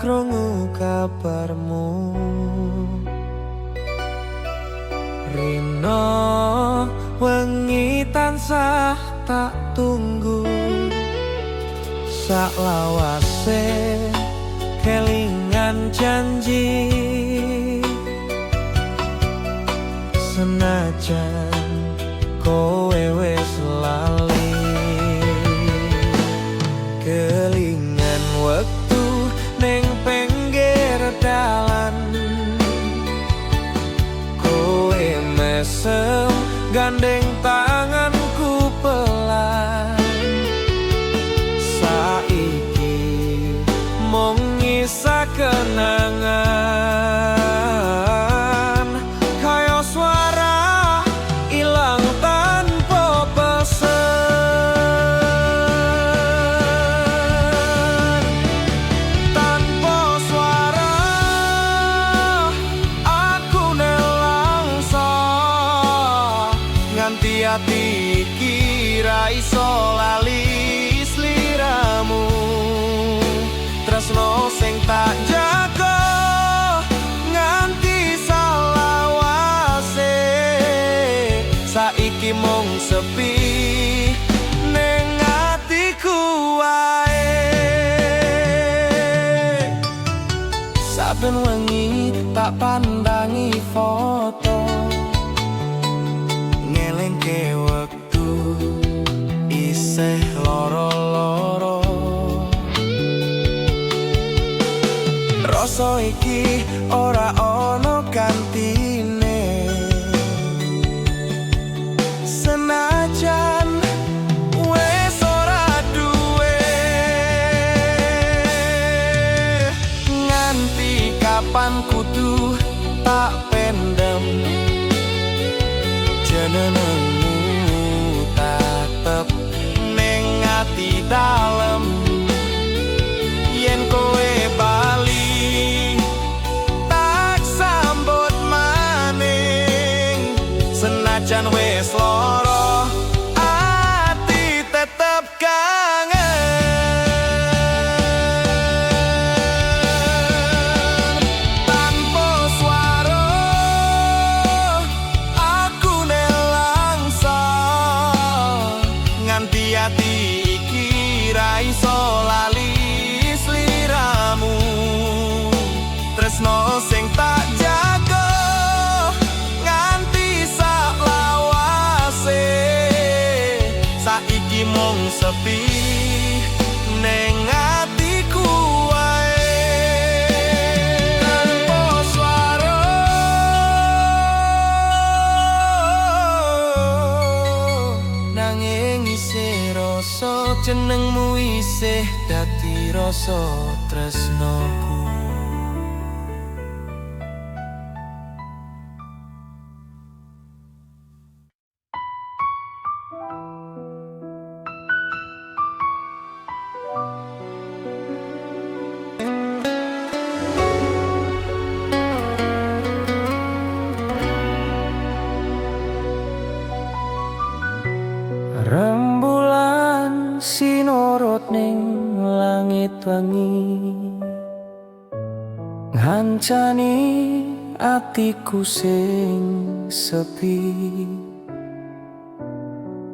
Krungu kabarmu. Rino wengi tansah tak tunggu. Saklawase kelingan janji. Senajan kowe wis lali. Kelingan wektu ning pinggir dalan. Kowe mesem gandeng tanganku pelan. Saiki mung nyisa kenangan. Kaya suara ilang tanpa pesen. Tanpa suara aku nelangsa. Nganti ati iki ra iso lali sliramu. Tresno sing tak jaga nganti salawase. Saiki mung sepi ning atiku wae. Saben wengi tak pandangi foto. Ngelingke wektu isih loro-loro. Rasa iki ora ana gantine. Senajan wis ora duwe. Nganti kapan kudu tak pendem. Jenengmu tetep ning ati dalem. Yen kowe bali tak sambut maning. Senajan wis loro ati tetep kangen. Tanpa suara aku nelangsa. Nganti ati iki ra iso lali sliramu. Tresno sing tak jaga nganti saklawase. Saiki mung sepi ning atiku wae. Tanpa suara nanging isih rasa jenengmu isih dadi rasa tresnoku. Rembulan sinorot ning langit wengi. Ngancani atiku sing sepi.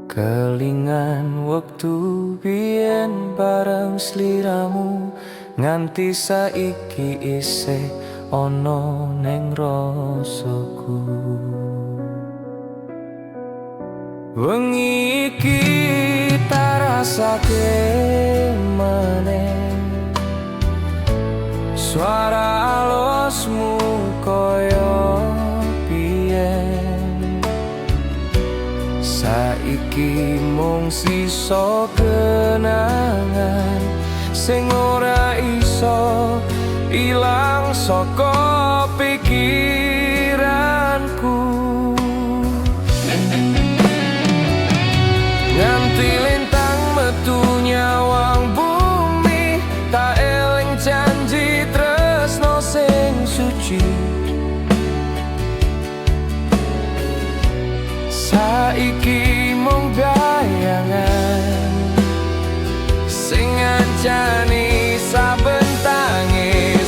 Kelingan wektu biyen bareng sliramu. Nganti saiki isih ana ning rasaku. Wengi iki tak rasake meneh. Suara alosmu koyo biyen. Saiki mung sisa kenangan sing ora iso ilang saka pikiranku. Nganti lintang metu nyawang bumi. Tak eling janji tresno sing suci. Saiki mung bayangan sing ngancani saben tangis.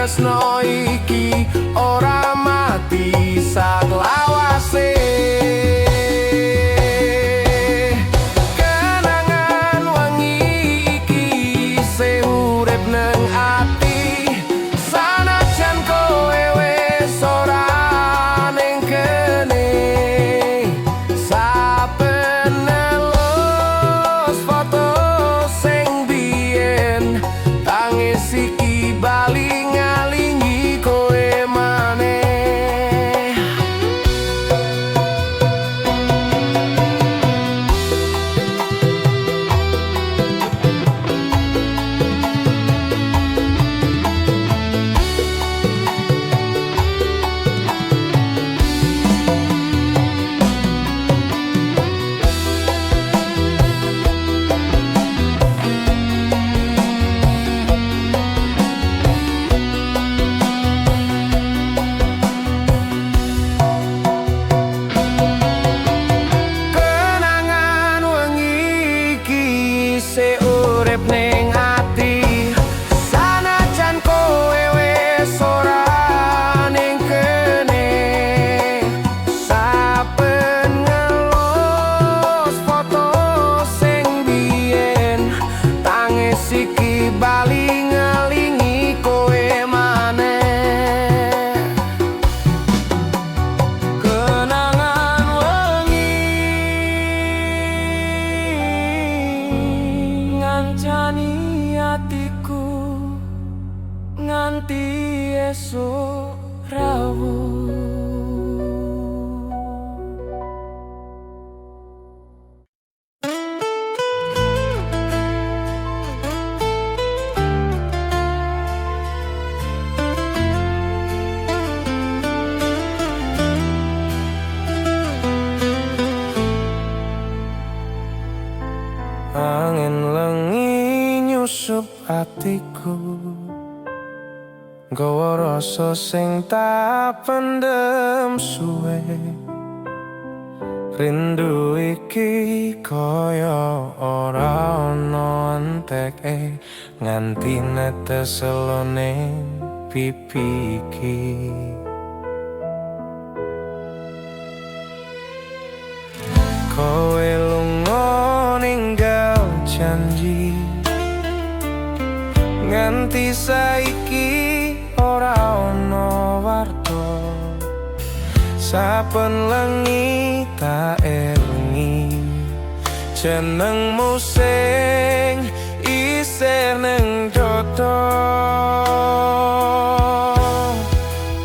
tresno iki ora mati saklawase. Kenangan wengi iki isih urip neng ati, sanajan kowe wis ora ning kene. Saben nelus foto sing biyen, tangis iki bali ngelingi kowe maneh. Kenangan wengi iki isih urip ning ati, sanajan kowe wis ora ning kene. Saben ngelus foto sing biyen, tangis iki bali ngelingi kowe maneh. Kenangan wengi ngancani atiku nganti esuk rawuh. Angin lengi nyusup atiku, gawa rasa sing tak pendem suwe. Rindu iki kaya ora ana enteke, nganti netes elone pipi iki. Kowe lunga ninggal janji, nganti saiki ora ana warta. Saben lengi tak elingi jenengmu sing isih ning dodo.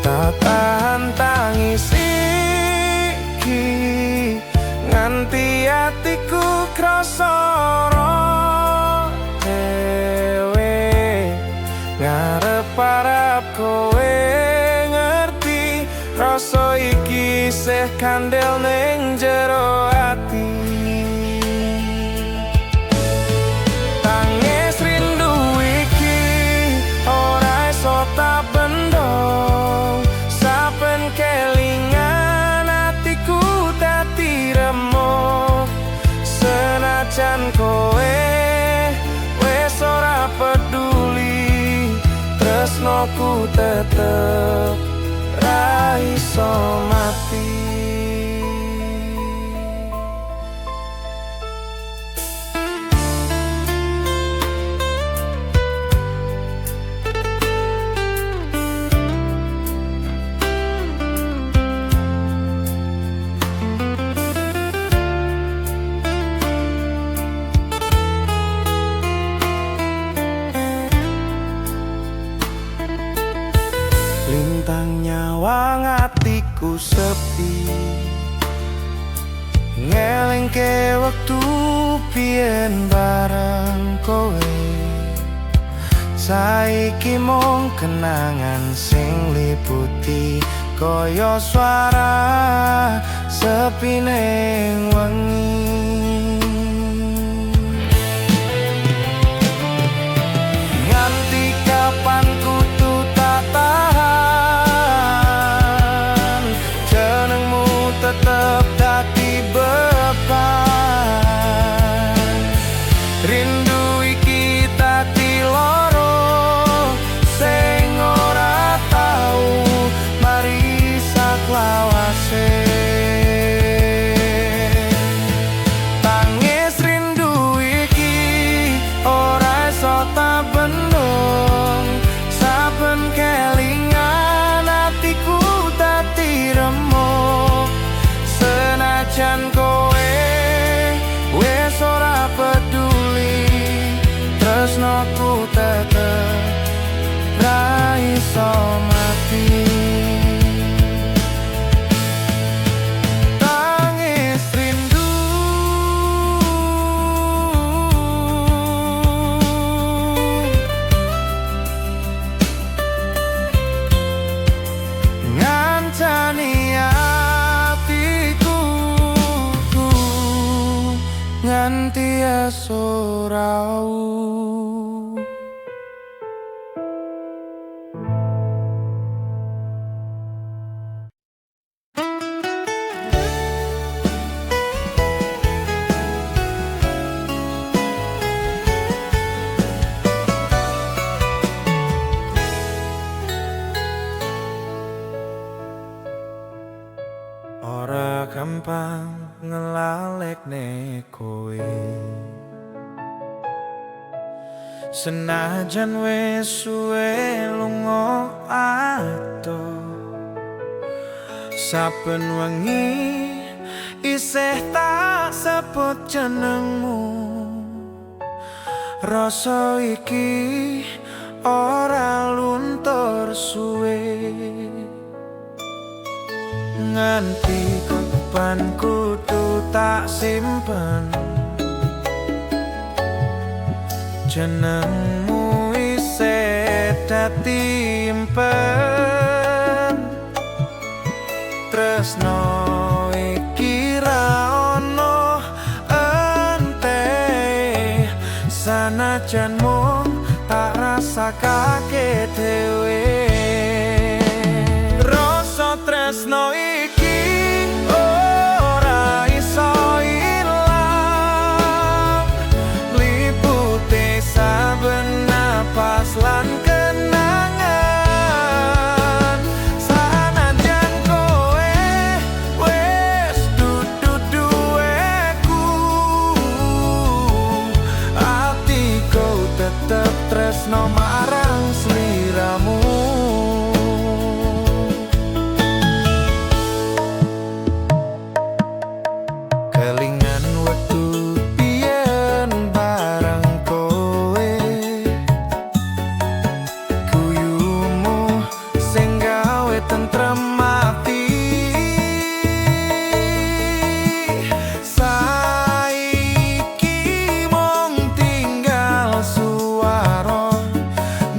Tak tahan tangis iki nganti atiku krasa dhewe, ngarep-arep kowe ngerti rasa iki isih kandel ning jero ati. Tangis rindu iki ora iso tak bendong, saben kelingan atiku dadi remuk. Senajan kowe wis ora peduli, tresnoku tetep ra iso mati. Lintang nyawang atiku sepi, ngelingke wektu biyen bareng kowe. Saiki mung kenangan sing liputi, kaya suara sepi ning wengi. Nganti kapan kudu tak tahan, jenengmu tetep dadi beban. Rindu iki dadi loro sing ora Ganti sorau. Ora gampang ngelalekne kowe, senajan wis suwe lunga adoh. Saben wengi isih tak sebut jenengmu. Rasa iki ora luntur suwe. Nganti kapan kudu tak simpen jenengmu isih dadi impen. Tresno iki ra ono ente, sanajan mung tak rasakake dhewe. Rasa tresno iki ora iso ilang, liputi saben napas lan kenangan. Sanajan kowe wis dudu duweku, atiku tetep tresno marang sliramu. Kelingan wektu biyen bareng kowe, guyumu sing gawe tentrem ati. Saiki mung tinggal suara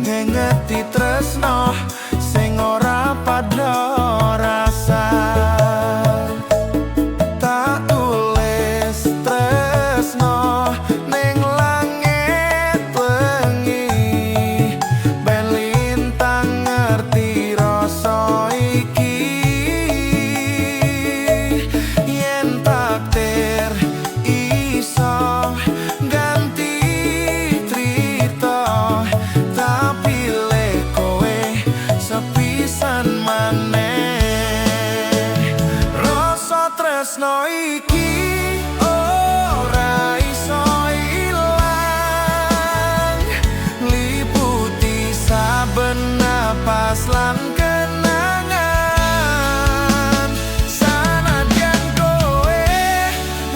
ngengeti tresno sing ora padha rasa. Tak tulis tresno ning langit wengi, ben lintang ngerti rasa iki. Yen takdir iso ganti crita, tak pilih kowe sepisan maneh. Rasa tresno iki ora iso ilang, liputi saben napas lan kenangan. Sanajan kowe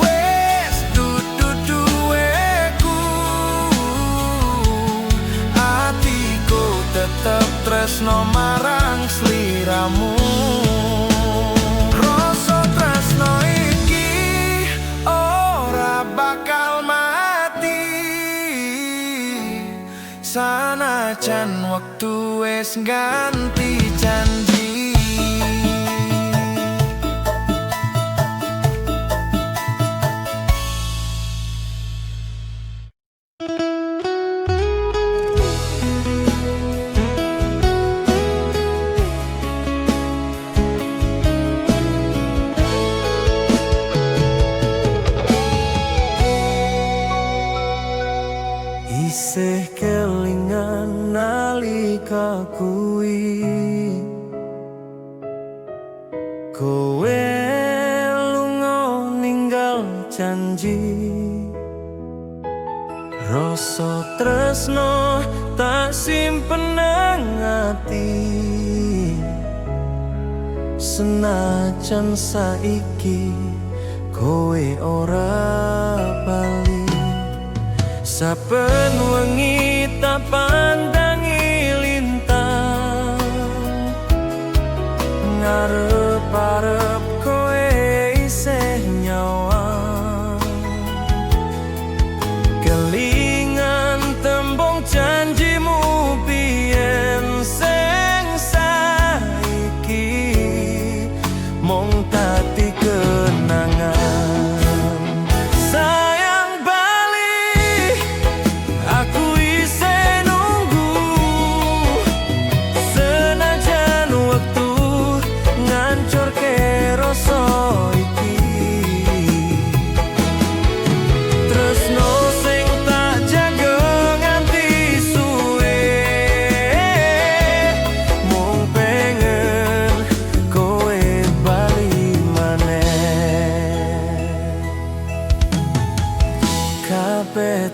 wis dudu duweku, atiku tetep tresno marang sliramu. Rasa tresno iki ora bakal mati, sanajan wektu wis ganti janji. Isih kelingan nalika kuwi, kowe lunga ninggal janji. Rasa tresno tak simpen nang ati, senajan saiki kowe ora bali. Saben wengi tak pandangi lintang, ngarep-arep kowe isih nyawang. Kelingan tembung janjimu biyen sing saiki mung dadi kenangan. Sayang.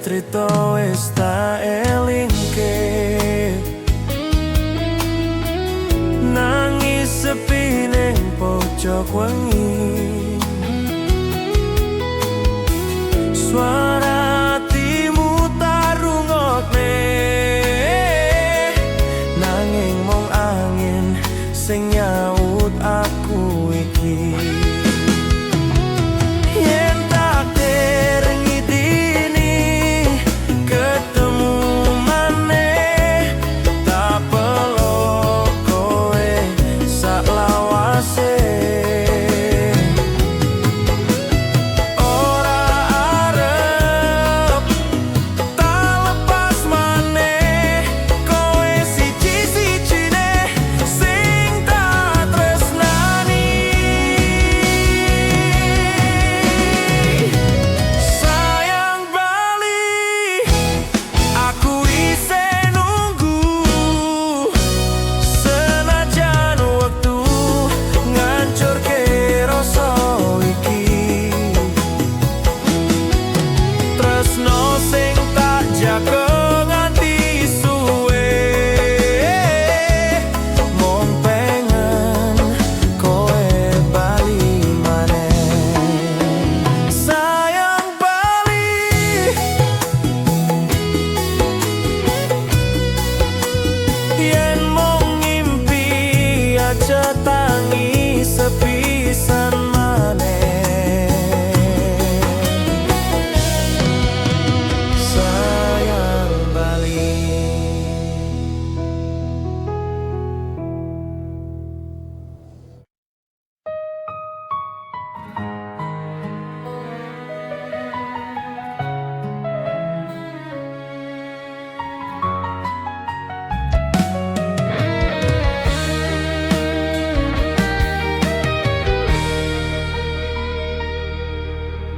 Crito wis tak elingke. Nangis sepi ning pojok wengi. Suara hatimu tak rungokne, nanging mung angin sing nyaut aku iki. Yen takdir ngidini ketemu maneh, tak peluk kowe saklawase. Ora arep tak lepas maneh, kowe siji-sijine sing tak tresnani. Sayang bali, aku isih nunggu. Senajan wektu ngancurke rasa iki, tresno sing tak jaga nganti suwe, mung pengen kowe bali maneh. Sayang bali. Yen mung ngimpi aja tangi sepisan maneh. Sayang bali.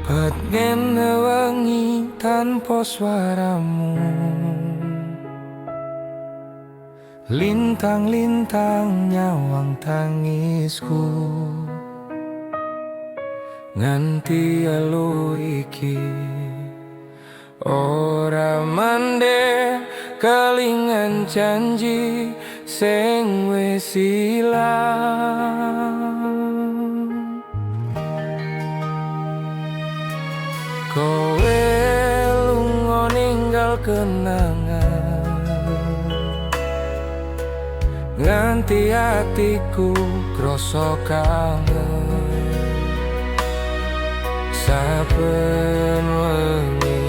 Petenge wengi tanpa suaramu, lintang-lintang nyawang tangisku. Nganti elu iki ora mandek, kelingan janji sing wis ilang. Kowe lunga ninggal kenangan, nganti atiku krasa kangen. Saben wengi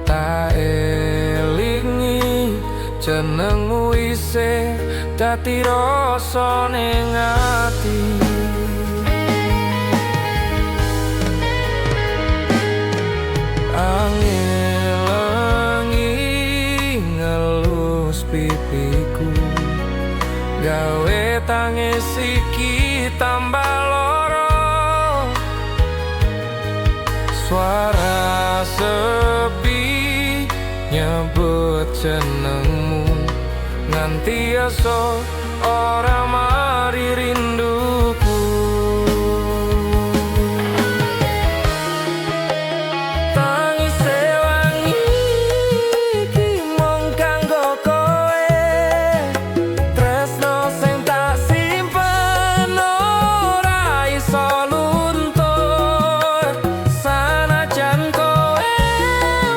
tak elingi jenengmu, isih dadi rasa ning ati. Angin lengi ngelus pipiku, gawe tangis iki tambah loro. Suara sepi nyebut jenengmu, nganti esuk ora mari rinduku. Tangis wengi iki mung kanggo kowe, tresno sing tak simpen ora iso luntur. Sanajan kowe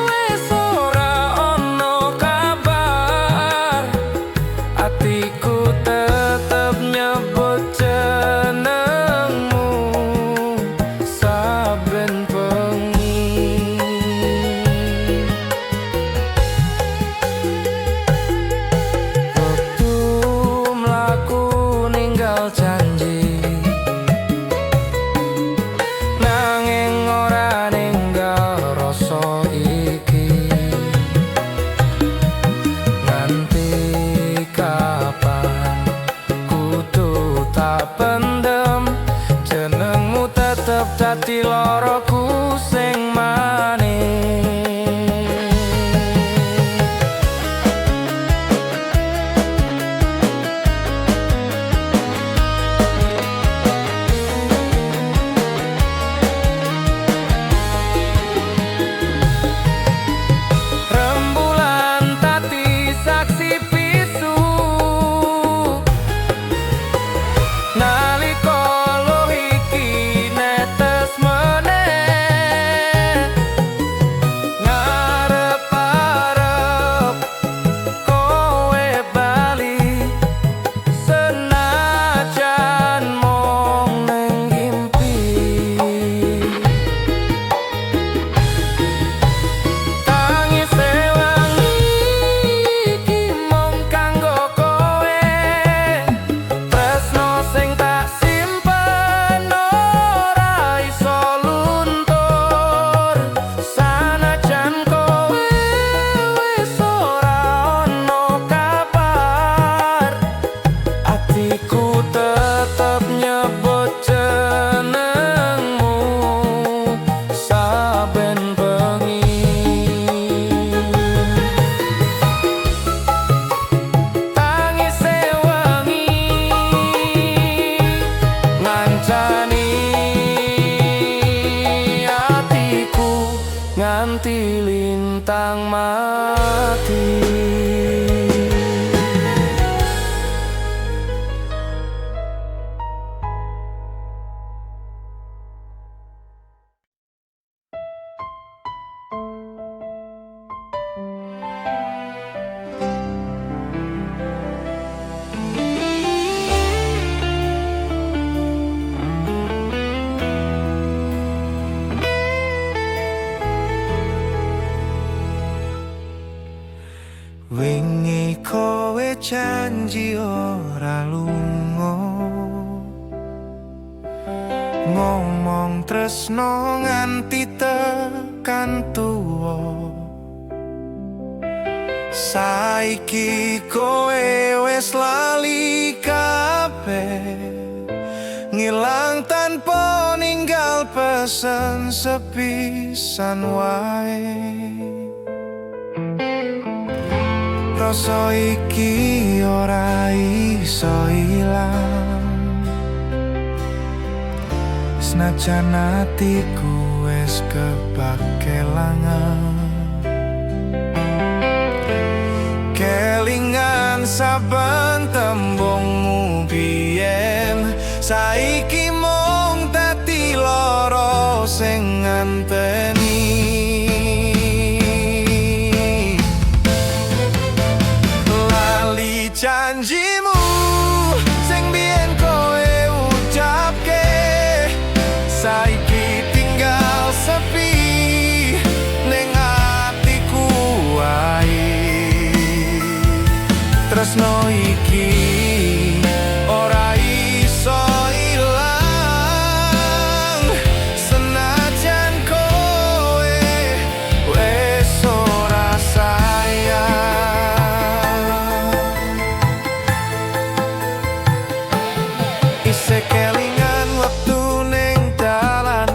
wis ora ono kabar, atiku tetep Janji ora lunga, ngomong tresno nganti tekan tuwa. Saiki kowe wis lali kabeh, ngilang tanpa ninggal pesen sepisan wae. Rasa iki ora iso ilang, senajan atiku wis kebak kelangan. Kelingan saben tembungmu biyen, saiki mung dadi loro sing nganteni. Lali janjimu sing biyen kowe ucapke, saiki tinggal sepi ning atiku wae. Tresno iki ora iso ilang, senajan kowe wis ora sayang. Isih kelingan wektu ning dalan,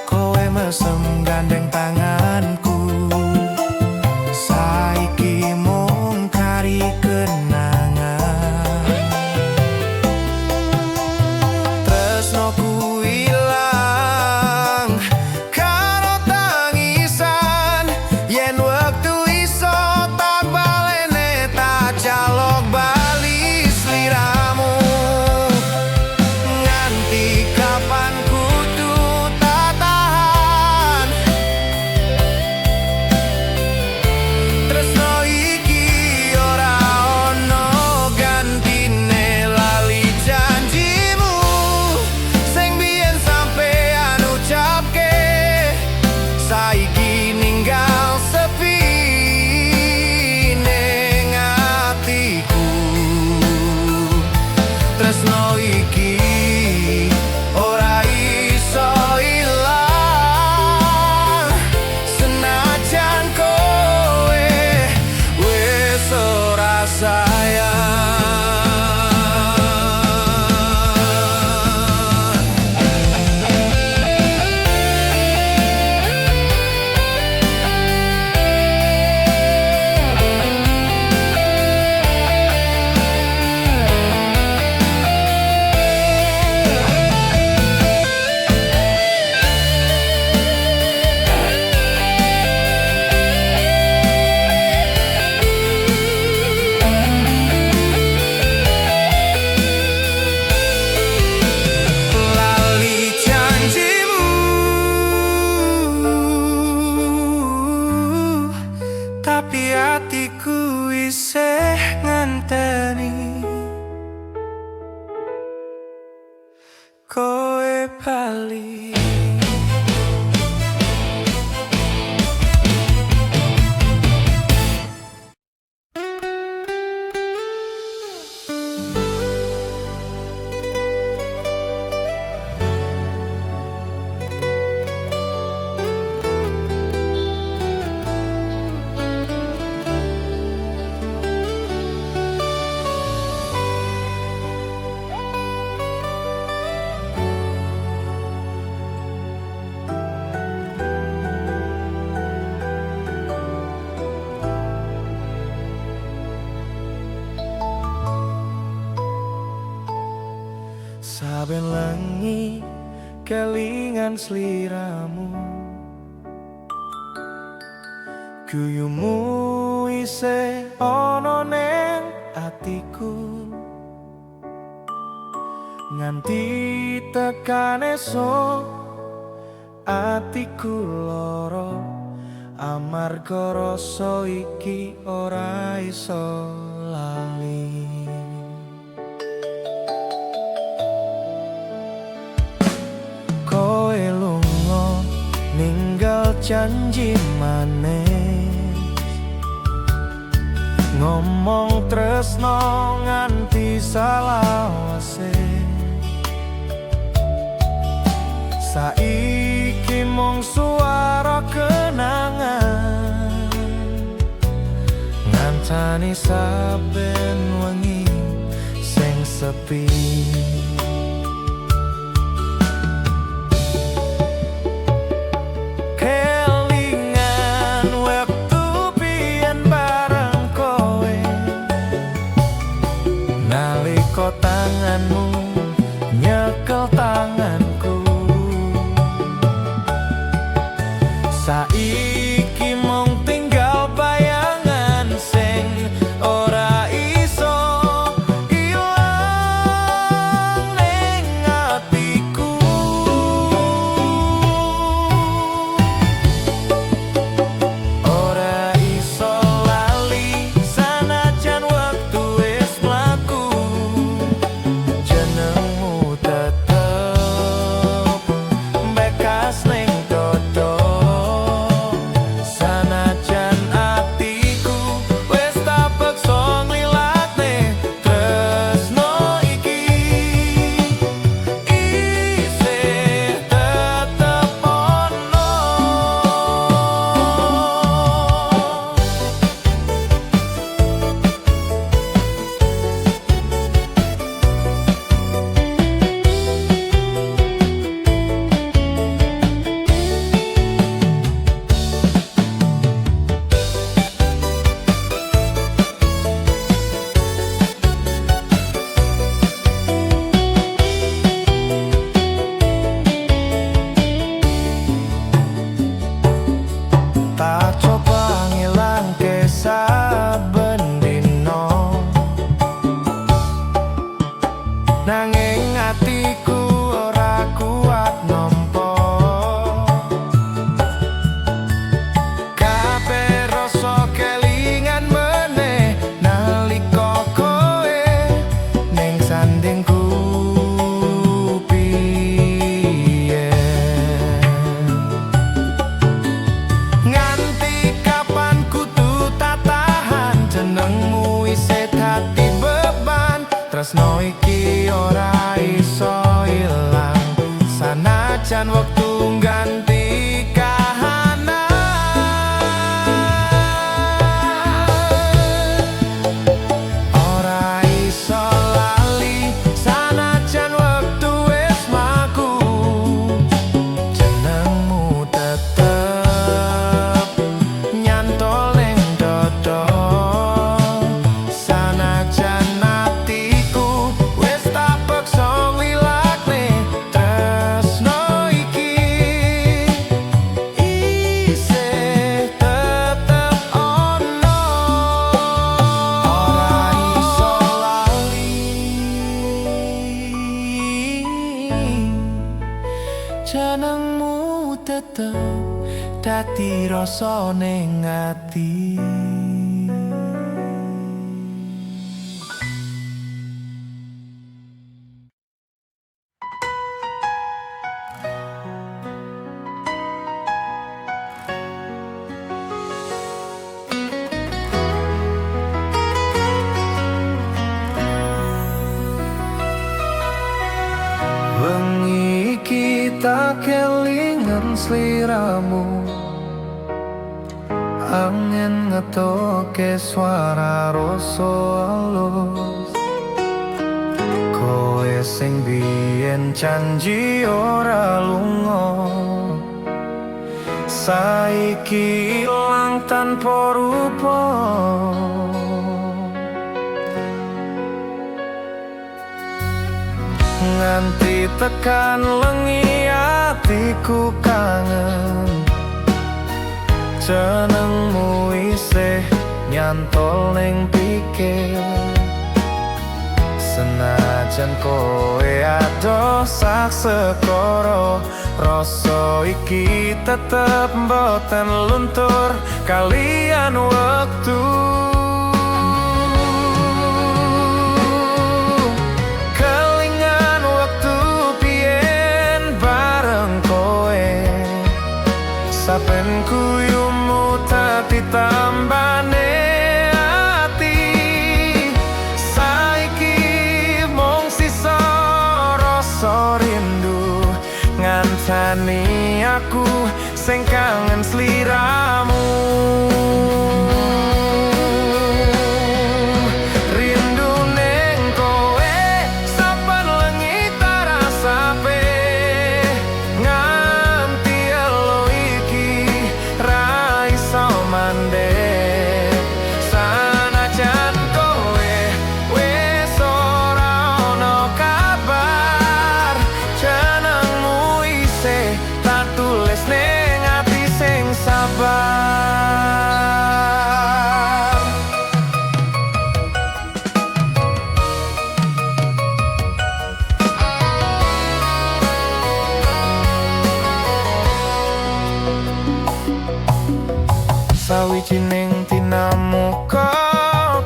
kowe mesem gandeng tanganku. Saiki mung kari kenangan. Tresnoku ilang karo tangisan. Yen wektu iso tak balene, tak jaluk bali sliramu. Nganti kapan kudu tak tahan, tresno iki ora ono gantine. Lali janjimu sing biyen sampean ucapke, saiki ninggal sepi ning atiku. Tresno iki ora iso ilang, senajan kowe wis ora sayang. Lali janjimu, tapi atiku isih ngenteni kowe bali. Saben wengi kelingan sliramu, guyumu isih ana ning atiku. Nganti tekan esuk atiku lara, amarga rasa iki ora iso lali. Kowe lunga ninggal janji manis, Ngomong tresno nganti salawase. Saiki mung suara kenangan, ngancani saben wengi sing sepi. Kelingan wektu biyen bareng kowe, nalika tanganmu nyekel tanganku. Saiki mung tinggal bayangan sing ora iso ilang ning atiku. Ora iso lali sanajan wektu wis mlaku. Jenengmu tetep bekas ning dodo, sanajan atiku wis tak peksa nglilakne tresno iki isih tetep ono. Tak coba ngilangke saben dino, nanging atiku ora kuat nampa. Kabeh rasa kelingan meneh nalika kowe ning sandingku biyen. Nganti kapan kudu tak tahan, jenengmu isih dadi beban. Tresno iki ora iso ilang sanajan wektu ngganti kahanan. Ora iso lali sanajan wektu wis mlaku. Jenengmu tetep nyantol ning dodo, sanajan atiku wis tak peksa nglilakne tresno iki isih tetep ono. Ora iso lali jenengmu tetep dadi rasa ning ati. Wengi iki tak kelingan sliramu, angin ngetoke suara rasa alus. Kowe sing biyen janji ora lunga, saiki ilang tanpa rupa. Nganti tekan lengi atiku kangen, jenengmu isih nyantol ning pikir. Senajan kowe adoh sak sekoro, rasa iki tetep mboten luntur kalian wektu. Kelingan wektu biyen bareng kowe, saben guyumu dadi tambane ati. sing kangen sliramu. Rindu ning kowe saben wengi tak rasape, nganti elo iki ra iso mandek. Sanajan kowe wis ora ono kabar, jenengmu isih tak tulis ning ati sing sabar. Sawijining dina muga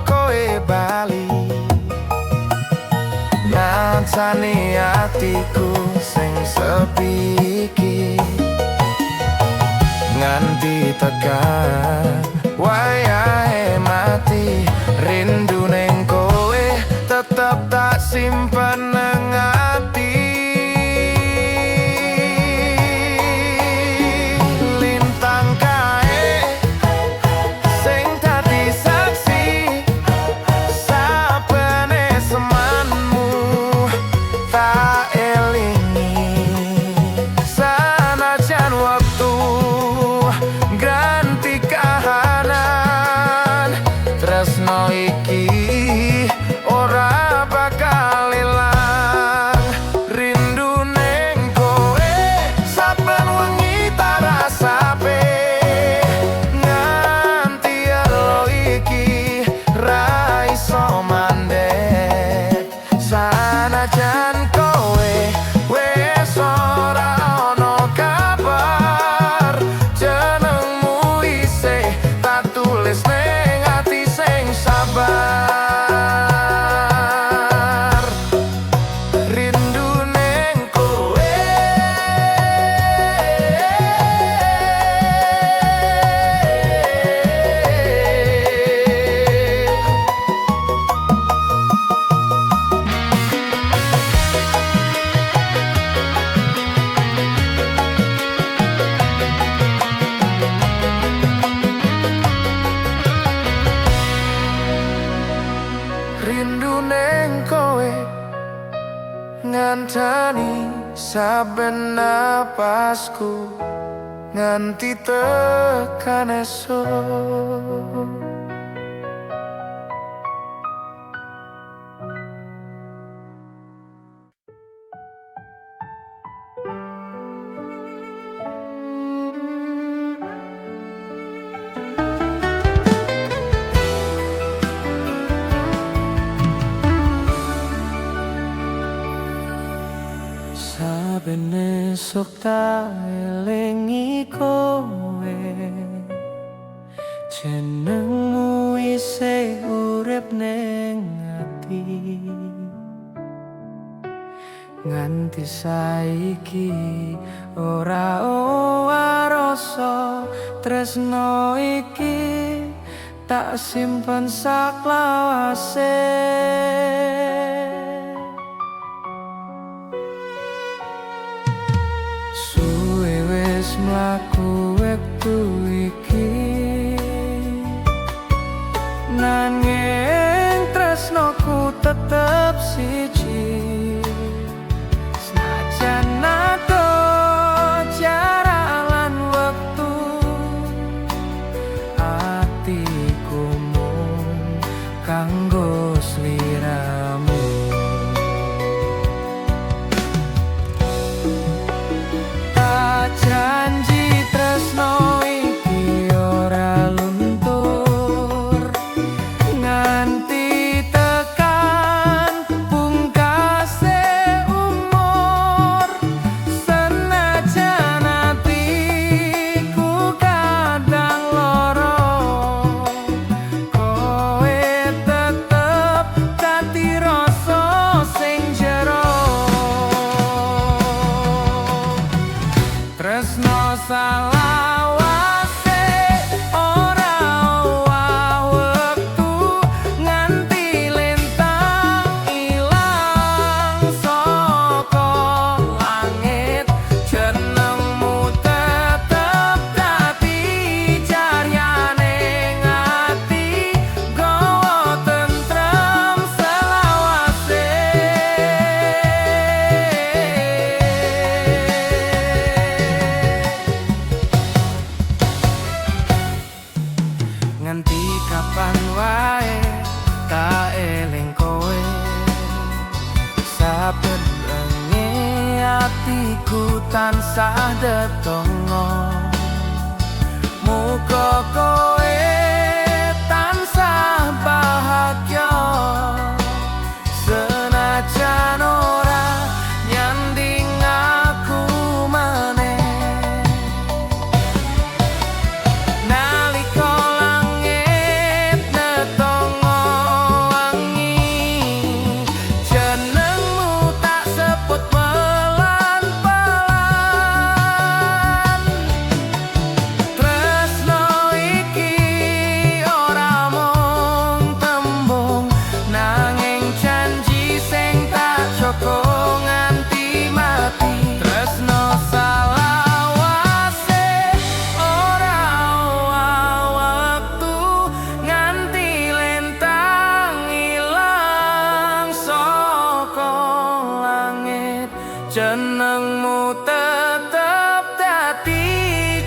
kowe bali, ngancani atiku sing sepi iki. Nganti tekan wayahe mati, rindu ning kowe tetep tak simpen nang ati. Lintang kae sing dadi saksi saben esemanmu tak elingi. Sanajan wektu ganti kahanan, tresno iki ora bakal ilang. Rindu ning kowe saben wengi tak rasape, nganti elo iki ra iso mandek. Sanajan kowe wis ora ono kabar, jenengmu isih tak tulis ning ati sing sabar. Rindu ning kowe. Rindu ning kowe ngancani saben napasku nganti tekan esuk. Saben esuk tak elingi kowe, jenengmu isih urip ning ati. Nganti saiki ora owah rasa tresno iki tak simpen saklawase. Suwe wis mlaku wektu iki, nanging tresnoku tetep siji. Senajan adoh jarak lan wektu, atiku mung kanggo sliramu. Tak janji tresno iki ora luntur, nganti tekan pungkasane. Tansah dedonga, muga kowe tansah bahagia, senajan ora nyanding aku maneh. Nalika langit netonga wangi, jenengmu tak sebut pelan-pelan. Tresno iki ora mung tembung, nanging janji sing tak jaga nganti mati. Tresno salawase ora owah wektu, nganti lintang ilang saka langit, jenengmu tetep dadi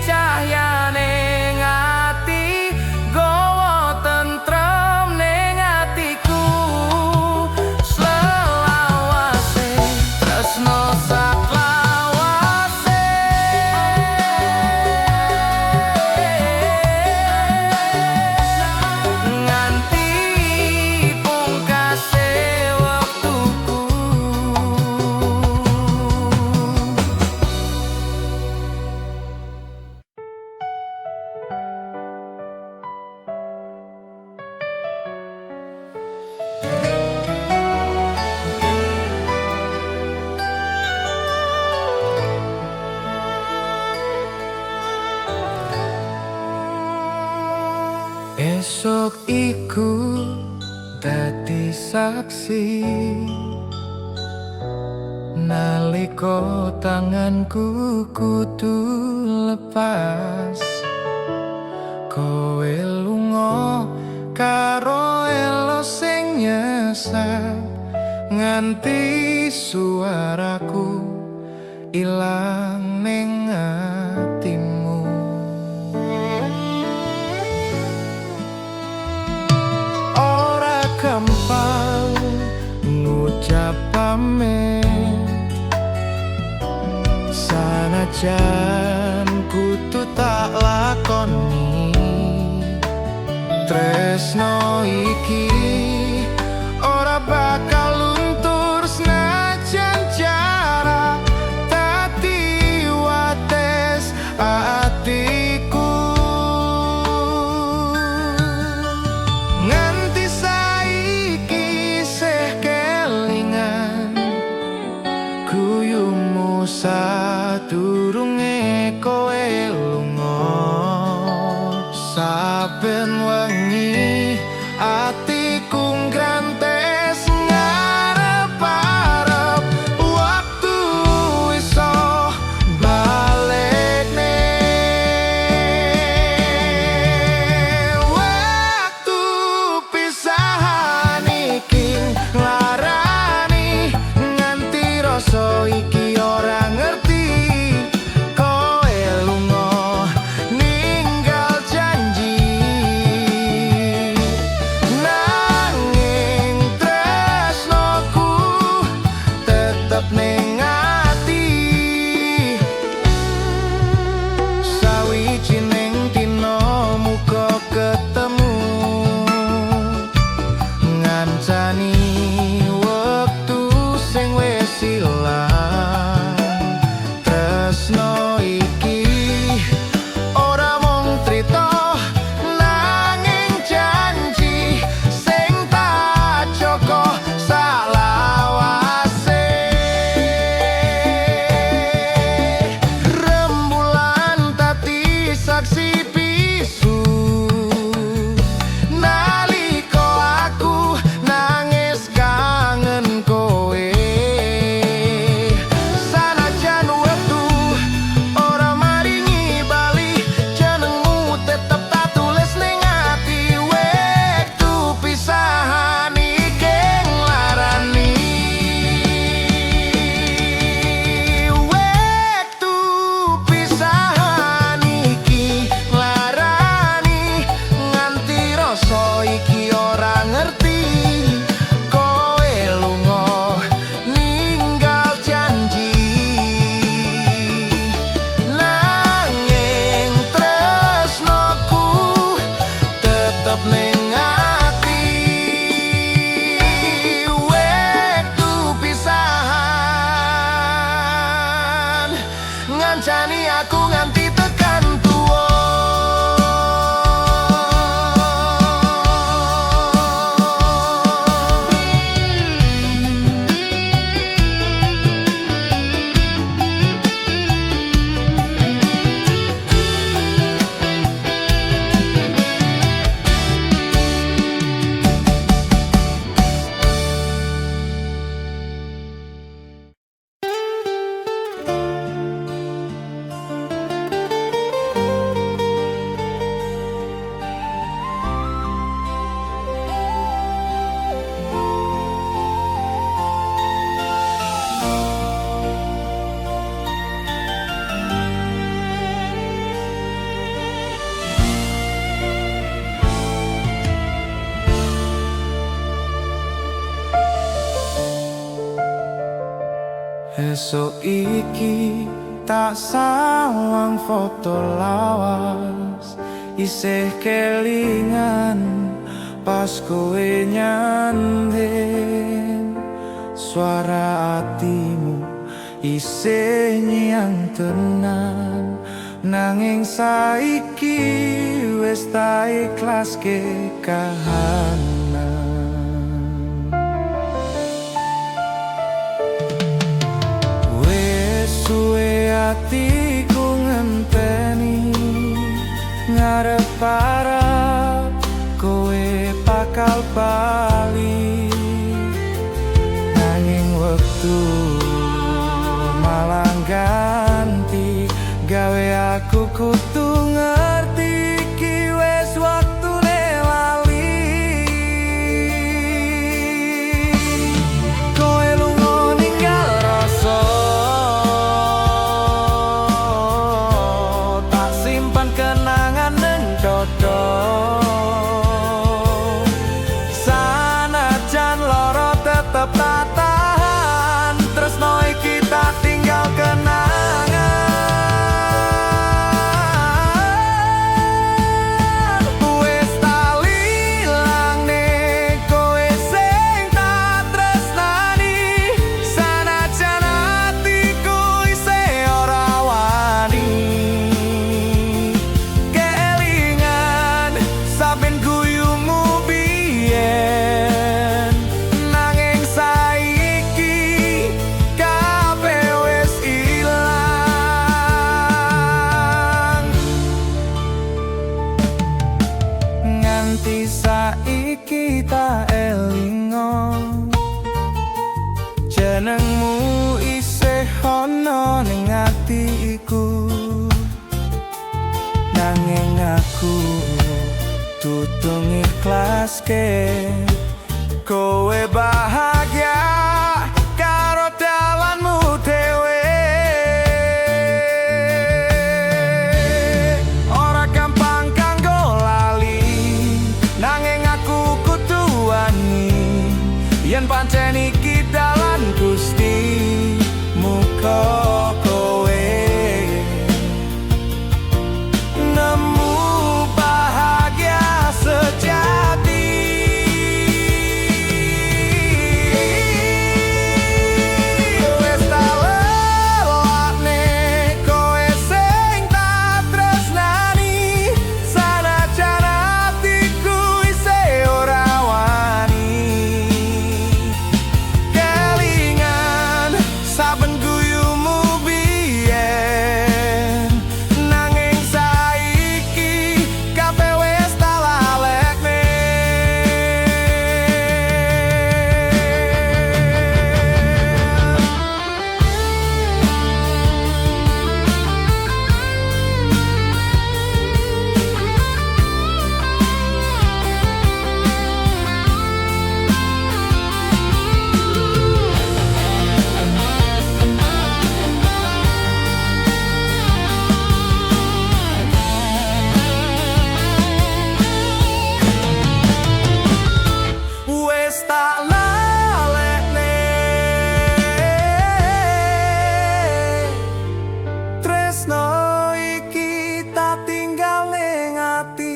cahyane ati, gawa tentrem ning atiku selawase. Tresno saklawase. Nganti pungkase wektuku. Esok iku dadi saksi nalika tanganku kudu lepas. Kowe lunga karo elo sing nyesat, nganti suaraku ilang ning atimu. Ora gampang ngucap pamit, sanajan kudu tak lakoni. Tresno iki ora bakal luntur, senajan jarak dadi wates atiku. Nganti saiki seh kelingan guyumu sadurunge kowe lunga. Saben wengi atiku nggrantes ngarep-arep waktu iso balekne. Waktu pisahan iki nglarani, nganti rasa iki ora ngerti. Kowe lunga ninggal janji, nanging tresnoku tetep ning ati. Sawijining dina muga ketemu, ngancani wektu sing wis ilang. Tresno iki ora mung trita, nanging janji sing tak jaga salawase. Rembulan dadi saksi bisu nalika aku nangis kangen kowe. Sanajan wektu ora maringi bali, jenengmu tetep tak tulis ning ati. Wektu pisahan iki nglarani, wektu pisahan iki nglarani. Esuk iki tak sawang foto lawas, isih kelingan pas kowe nyanding. Suara atimu isih nyang tenan, nanging saiki wis tak ikhlaske kahanan. Wis suwe atiku ngenteni, ngarep-arep kowe bakal bali, nanging wektu malah ganti gawe aku kudu ngerti iki wis waktune lali. Kowe lunga ninggal rasa, tak simpan kenangan neng dodo. Sanajan loro tetep tak tahan, tresno iki tak tinggal kenangan. Wis tak ilangne kowe sing tak tresnani, sanajan atiku isih ora wani. Kelingan saben guyumu biyen, nanging saiki kabeh wis ilang. Nganti saiki tak elingo, jenengmu isih ana ning atiku, nanging aku kudu ngiklaske kowe bahagia karo dalanmu dhewe. Ora gampang kanggo lali, nanging aku kudu wani yen pancen iki dalan Gusti. Muga kowe nemu bahagia sejati. Wis tak lelakne kowe sing tak tresnani, sanajan atiku isih ora wani. Kelingan saben guyumu biyen, nanging saiki kabeh wis tak lalekne. Wis tak lalekne tresno iki tak tinggal ning ati.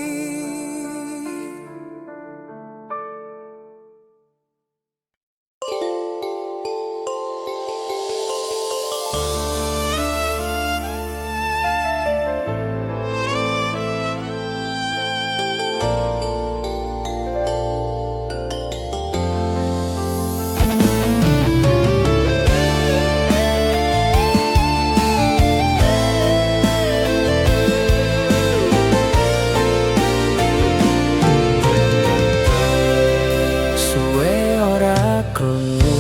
Suwe ora krungu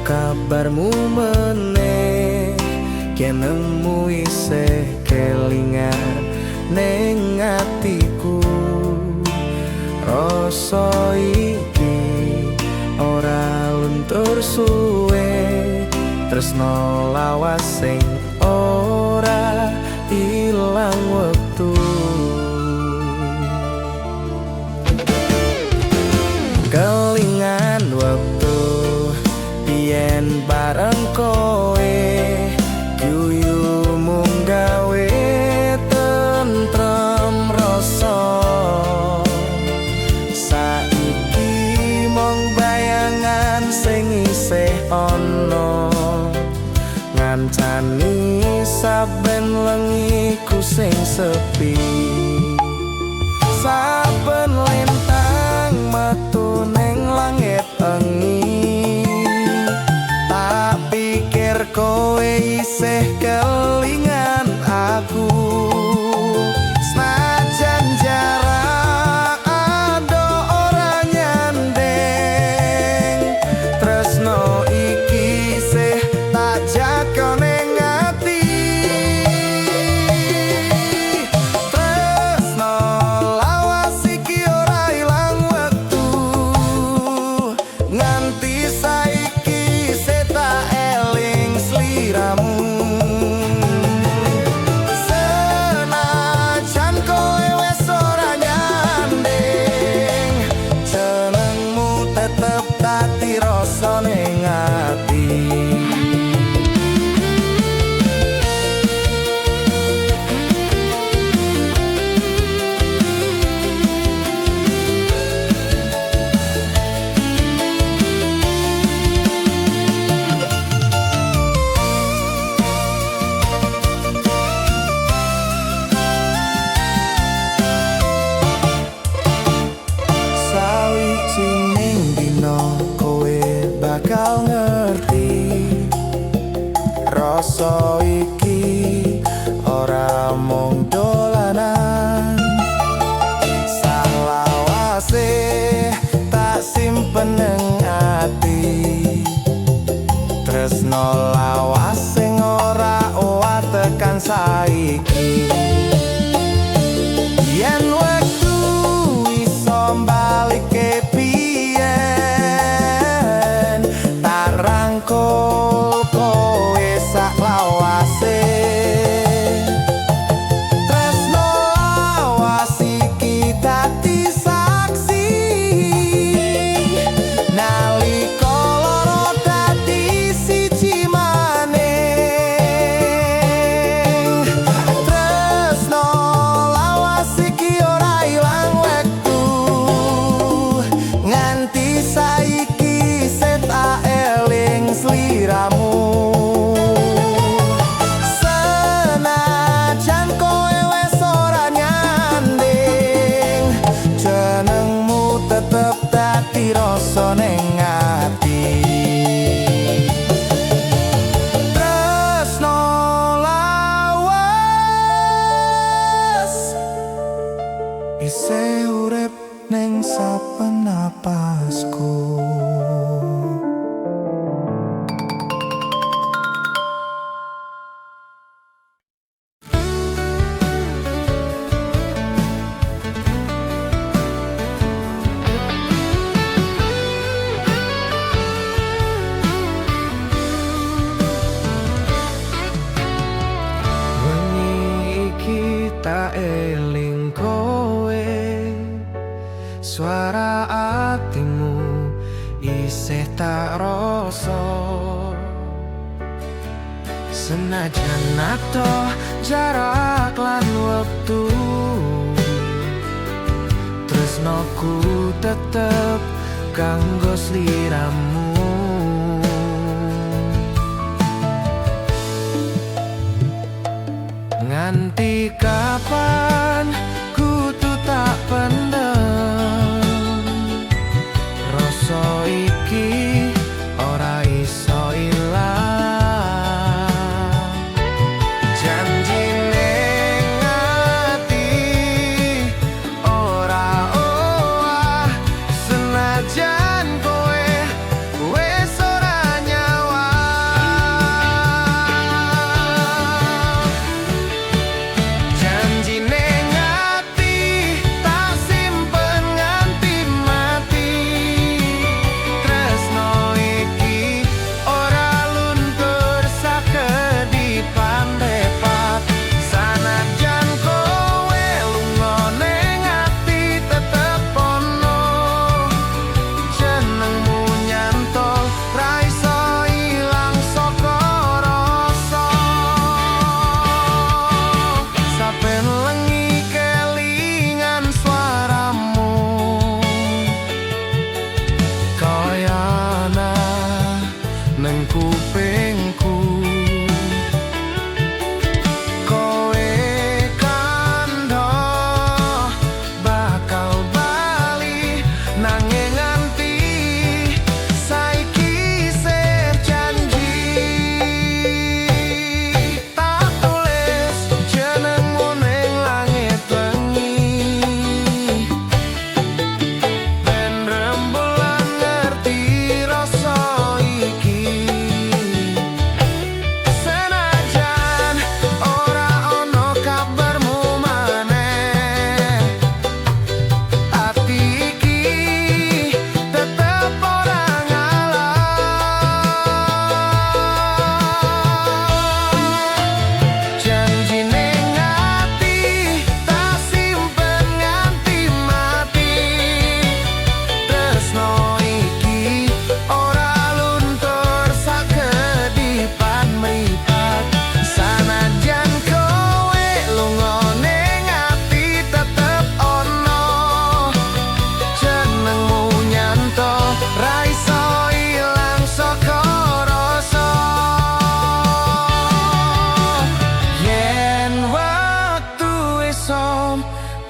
kabarmu meneh, jenengmu isih kelingan ning atiku. Rasa iki ora luntur suwe, tresno lawas sing ora ilang wektu. Kelingan wektu biyen bareng kowe. sepi. Saben lintang metu ning langit wengi, tak pikir kowe isih kelingan aku. Senajan jarak adoh ora nyanding, tresno iki isih tak jaga ning ati. Tresno lawas iki ora ilang wektu, nganti saiki isih tak eling sliramu. Senajan kowe wis ora nyanding, jenengmu tetep dadi rasa ning ati. Sawijining dina kowe bakal ngerti, rasa iki ora mung dolanan. Salawase tak simpen ning ati, tresno lawas sing ora owah tekan saiki. Yen wektu iso balikke biyen, tak rangkul kowe sak lawase. Tresno lawas iki dadi saksi, nalika loro dadi siji maning. Tresno lawas iki ora ilang wektu, nganti saiki isih tak eling sliramu. Senajan kowe wis ora nyanding, jenengmu tetep dadi rasa ning ati. Tresno lawas isih urip ning saben napasku. Wengi iki tak eling kowe, suara atimu isih tak rasa. Senajan adoh jarak lan wektu, tresnoku tetep kanggo sliramu. Nganti kapan kudu tak pendem, rasa iki ora iso ilang. Janji ning ati ora owah, senajan kowe wis ora nyawang. Janjine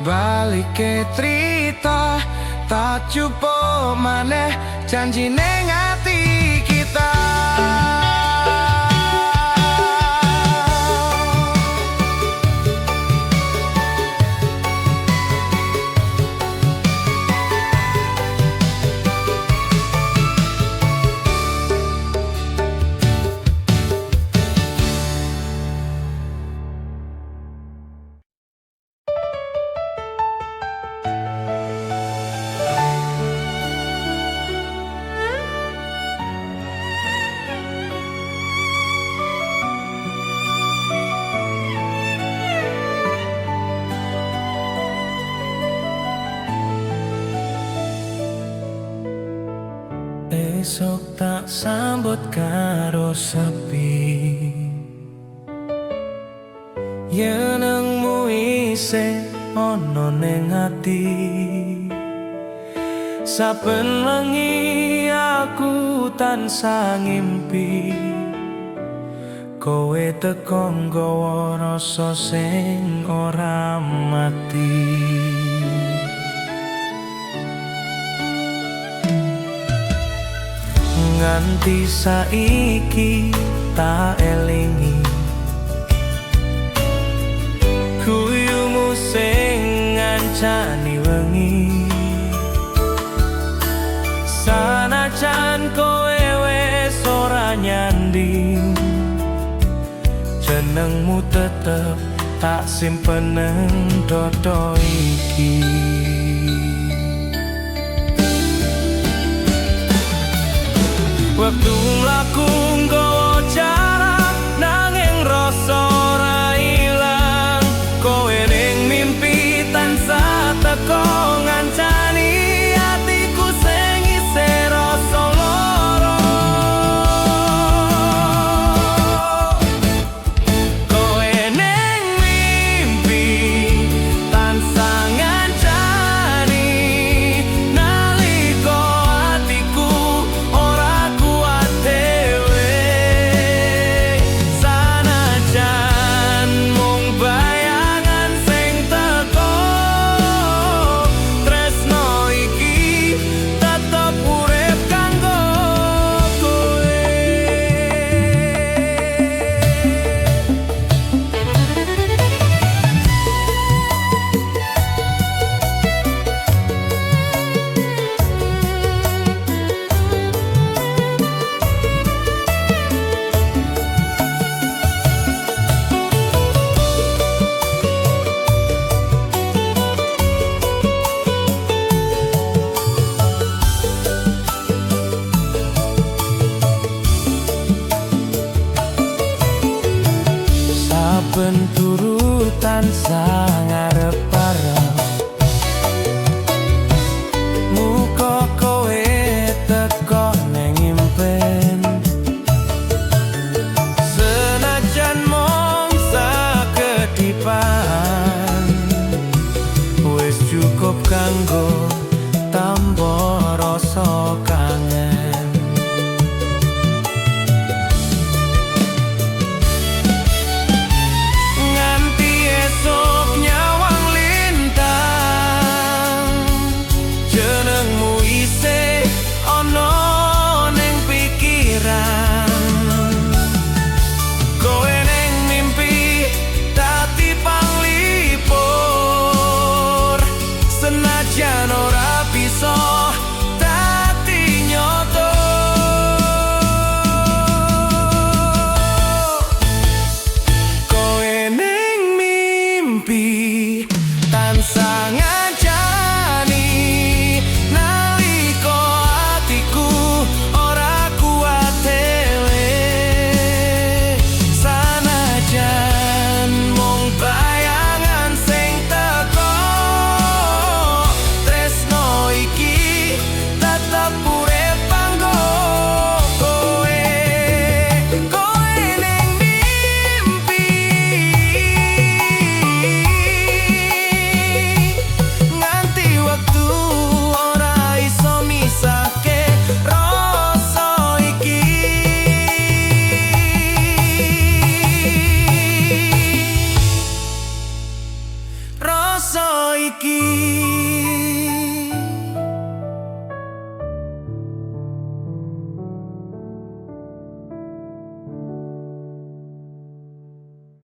Balike trita, tak jupuk maneh janji ning ati kita. Esok tak sambut karo sepi, yenengmu isih ana ning ati. Saben wengi aku tansah ngimpi, kowe teko nggawa rasa sing ora mati. Nganti saiki tak elingi guyumu sing ngancani wengi. Sanajan kowe wis ora nyanding, jenengmu tetep tak simpen nang dodo iki. Wektu mlaku nggawa jarak, nanging rasa ora ilang. Kowe ning mimpi tansah teko ngancani atiku sing isih rasa lara. Kowe ning mimpi tansah ngancani nalika atiku ora kuat dhewe. Sanajan mung bayangan sing teko, tresno iki tetep urip kanggo kowe. Saben turu tansah ngarep-arep muka kowe teko ning impen. Senajan mung sakedipan, wis cukup kanggo tamba rasa kangen. Nganti esuk nyawang lintang, jenengmu isih ana ning pikiran. Kowe ning mimpi dadi panglipur, senajan ora bisa dadi nyoto. Kowe ning mimpi tansah ngancani nalika atiku ora kuat dhewe. Sanajan mung bayangan sing teko, tresno iki tetep urip kanggo kowe. Kowe ning mimpi iki.